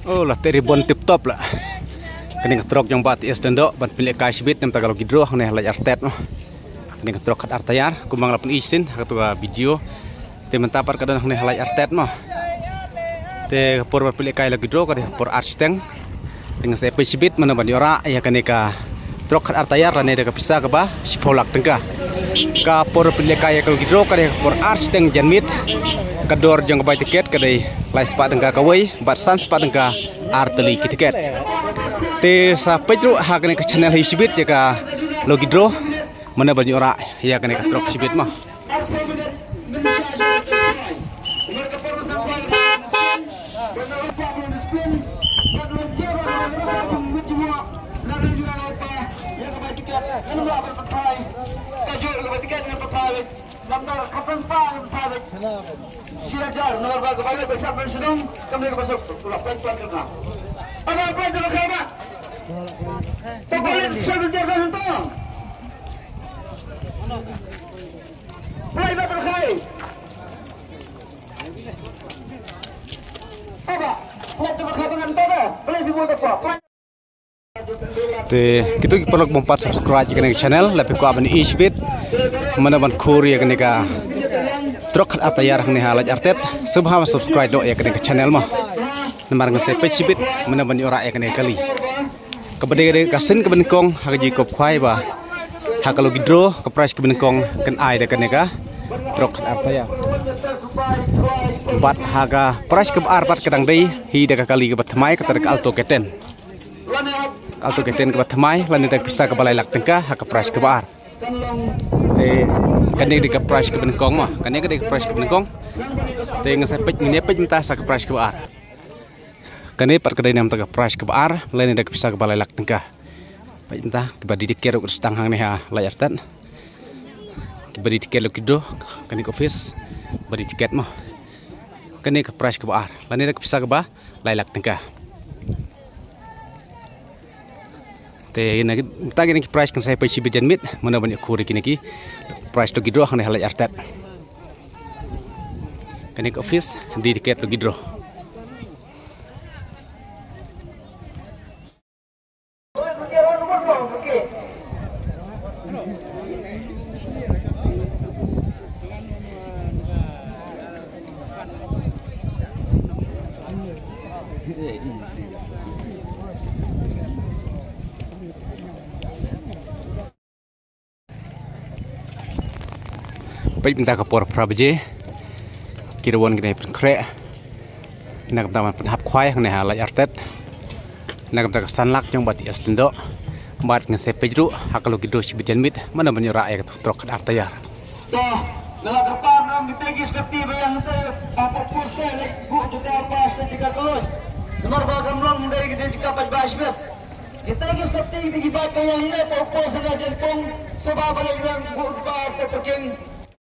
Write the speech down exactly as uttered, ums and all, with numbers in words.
Oh, la te ribbon tip top la. Kane ka trok jong Bah T S Lyngdoh ban pynlehkai shibit namar ka lucky draw hangne ha Laitartet mo. Kane ka trok khat ar tayar kumba nga la pyni shisien ha kato ka video. Te mynta pat ka don hangne ha Laitartet mo. Te ka por ban pynlehkai lucky draw ka dei ka por ar shiteng. Te ngin sa peit shibit mano ban ïoh rah ïa kane ka trok khat ar tayar lane da ka pisa kaba shiphew lak tyngka. Ka por pynlehkai ïa ka lucky draw ka dei ka por ar shiteng janmiet. Ka dor jong ka bai tiket ka dei lai spah tyngka kawei bad san spah tyngka ar tylli ki tiket. Te sa peit ruh ha kane ka channel hi shibit ïa ka lucky draw mano ban ïoh rah ïa kane ka trok shibit mo. Te kito ki paralok bym pat subscribe ïa kane ka channel, lada phi kwah ban ïohi shibit mano ban khur ïa kane ka trok khat ar tayar hangne ha Laitartet, sngewbha ban subscribe noh ïa kane ka channel mo. Namar ngin sa peit shibit mano ban ïoh rah ïa kane ka kali. Kaba dei ka sien kaba nyngkong ha ka jingkop khwai ba ha ka lucky draw ka prize kaba nyngkong kan ai da kane ka trok khat ar tayar. Bad ha ka prize kaba ar pat ka dang dei hi da ka kali kaba thymmai kata da ka Alto K ten. Ka Alto K ten kaba thymmai lane da ka pisa kaba lai lak tyngka ha ka prize kaba ar. Te kane dei ka prize kaba nyngkong mo, kane ka dei ka prize kaba nyngkong. Te ngin sa peit, ngin ïa peit mynta sa ka prize kaba ar. Kane pat ka dei namar ka prize kaba ar lane da ka pisa kaba lai lak tyngka. Peit mynta kiba die tiket ruh ki dang sdang hangne ha Laitartet. Kiba die tiket lucky draw, kane ka office ba die tiket mo. Kane ka prize kaba ar lane da ka pisa kaba lai lak tyngka. Te ïa na kita kine ki prize kan sa peit shibit janmiet mano ban ïoh khur ïa kine ki prize lucky draw hangne ha Laitartet. Kane ka office die tiket lucky draw. Peit mynta ka por phra baje. Ki rwon kine pynkhreh na ka bynta ban pynhap khwai hangne ha Laitartet. Na ka bynta ka san lak jong Bah T S Lyngdoh. Bad ngin sa peit ruh ha ka lucky draw shibit janmiet mano ban ïoh rah ïa ka trok khat ar tayar. To, na la kyrpad na kita ki skepti ba ïa kita ba pyrpus te lek buh jaka pas te jaka kylluid. Namar ba kam long dei kita jaka paidbah shibit. Kita ki skepti kita ki bad ka ïa ine ba pyrpus na jingpong saba ba lek buh jaka te parking.